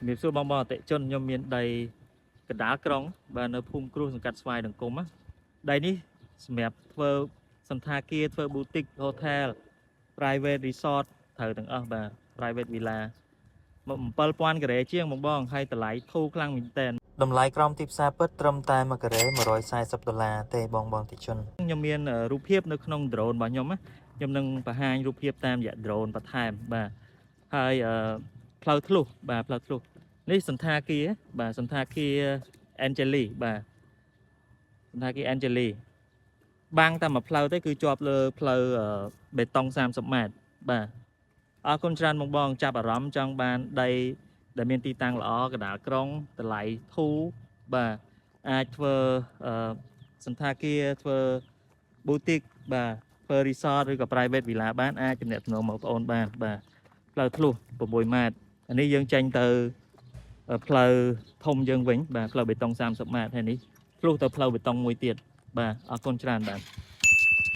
ជំរាបសួរបងបងអតិថិជនខ្ញុំមានដីកណ្ដាលក្រុងបាទនៅភូមិគ្រួសសង្កាត់ស្វាយដង្គមណាដីនេះសម្រាប់ធ្វើសន្តាគារធ្វើ boutique hotel private resort ត្រូវទាំងអស់បាទ private villa មក7000ការ៉េជាងបងបងហើយតម្លៃធូរខ្លាំងមែនទែន តម្លៃក្រោមទីផ្សារពិតត្រឹមតែ1ការ៉េ140ដុល្លារទេបងបងតិជន ខ្ញុំមានរូបភាពនៅក្នុង drone របស់ខ្ញុំណាខ្ញុំនឹងបង្ហាញរូបភាពតាមរយៈ drone បន្ថែមបាទហើយអឺផ្លូវធ្លុះបាទផ្លូវធ្លុះនេះសន្តាគារបាទសន្តាគារ Angeli បាទសន្តាគារ Angeli បាំងតាមមួយផ្លូវទេគឺជាប់លើផ្លូវបេតុង30ម៉ែត្របាទអរគុណច្រើនបងបងចាប់អារម្មណ៍ចង់បានដីដែលមានទីតាំងល្អកណ្ដាលក្រុងតម្លៃធូរបាទអាចធ្វើអឺសន្តាគារធ្វើ boutique បាទធ្វើ resort ឬក៏ private villa បានអាចទំនាក់ទំនងមកបងប្អូនបានបាទផ្លូវធ្លុះ6ម៉ែត្រអានេះយើងចេញទៅផ្លូវធំយើងវិញបាទផ្លូវបេតុង30ម៉ែត្រហើយនេះធ្លុះទៅផ្លូវបេតុងមួយទៀតបាទអរគុណច្រើនបាទ។